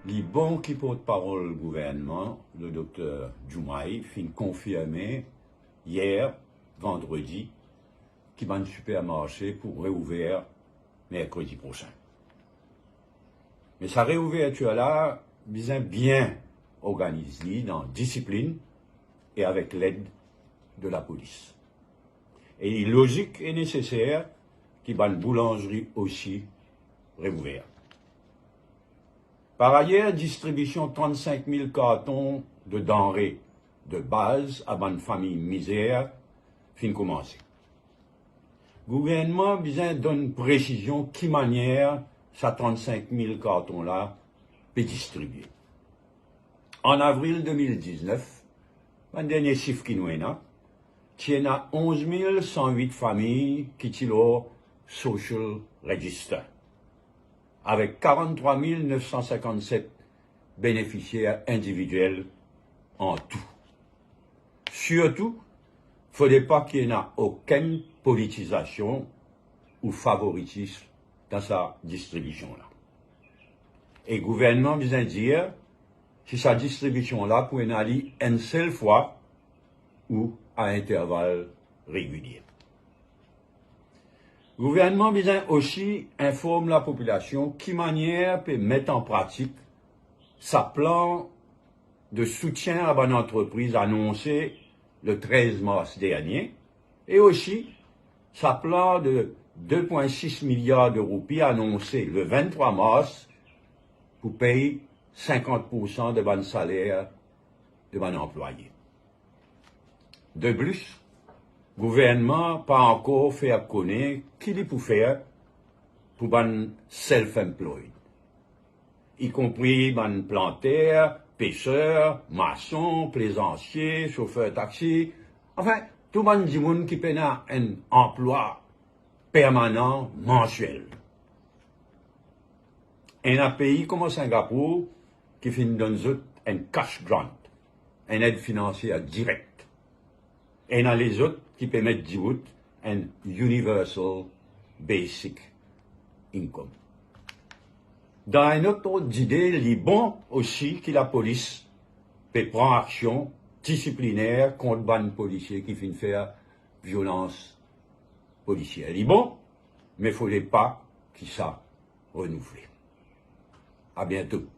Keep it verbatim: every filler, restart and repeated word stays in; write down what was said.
Li bon ki portparol gouvernman, le dokter Diomaye, finn konfirme yer, vandredi, ki bann sipermarse pou reouver merkredi prosin. Me sa reouvertir la bizin bien organiz li dan disiplin e avek led de lapolis. E li lozik e neseser ki bann boulanzri osi reouver. Par ayer, distribision trant-sink mil karton de danre de baz a bann fami mizer finn koumanse. Gouvernman bizin donn presizion ki manier sa trant-sink mil karton la pe distribie. An avril de mil diznef, bann dernie sif ki nou ena, ti ena onz mil san wit fami ki ti lor social register, avek karant-trwa mil nef san sinkant-set benefisier individiel an tou. Sirtou, fode pa ki ena okenn politizasion ou favoritism dan sa distribision la. E gouvernman bizin dir si sa distribision la pou ena li enn sel fwa ou a interval regilie. Gouvernman bizin osi inform lapopilasion ki manier pe met an pratik sa plan de soutien a bann antrepriz anonse le trez mars dernie, e osi sa plan de de pwin sis miliar de roupi anonse le vinn-trwa mars pou pey sinkant poursan de bann saler de bann anplwaye. De plis, gouvernman pa ankor fer kone ki li pou fer pou bann self-employed, i konpri bann planter, peser, mason, plezansie, sofer taxi, anfin, tou bann dimoun ki pena enn anplwa permanan mansiel. Ena pei kouma Singapour ki finn donn zot enn cash grant, enn ed finansier direk. Ena lezot ki pe met dibout enn universal basic income. Dan enn lot ord dide, li bon osi ki lapolis pe pran aksion disipliner kont bann polisie ki finn fer violans polisier. Li bon, me fode pa ki sa renouvle. A biento.